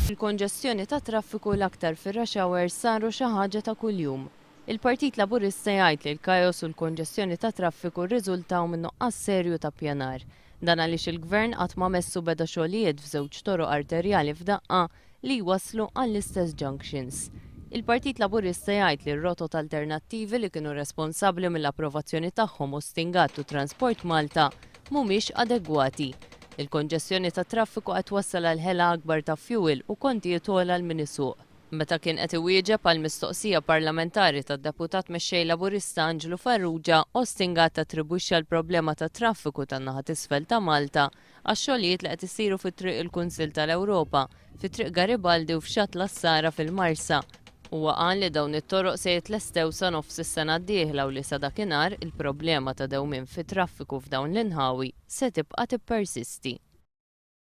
Il-konġestjoni tat-traffiku l-aktar fir-rush hours saru xi ħaġa ta' kuljum. Il-Partit Laburista jgħid li l-kaos u l-konġestjoni tat-traffiku rriżultaw minn nuqqas serju ta' ppjanar. Dan għaliex il-Gvern qatt ma messu beda xogħlijiet f'żewġ toroq arterjali f'daqqa li jwasslu għall-istess junctions. Il-Partit Laburista jgħid li r-rotot alternattivi li kienu responsabbli mill-approvazzjoni tagħhom Austin Gatt u Transport Malta mhumiex adegwati. Il-konġestjoni tat-traffiku qed twassal għal ħela akbar ta' fjuwil u kontijiet ogħla għal min isuq. Meta kien qed iwieġeb għal mistoqsija parlamentari tad-Deputat Mexxej Laburista Anġlu Farrugia, Austin Gatt attribwixxa l-problema tat-traffiku tan-naħa t'isfel ta' Malta għax-xogħlijiet li qed isiru fi Triq il-Kunsill tal-Ewropa, fi Triq Garibaldi u f'Xatt l-Għassara fil-Marsa. Huwa qal li dawn it-toroq se jitlestew sa nofs is-sena d-dieħla u li sa dakinhar il-problema ta' dewmien fit-traffiku f'dawn l-inħawi se tibqa' tippersisti.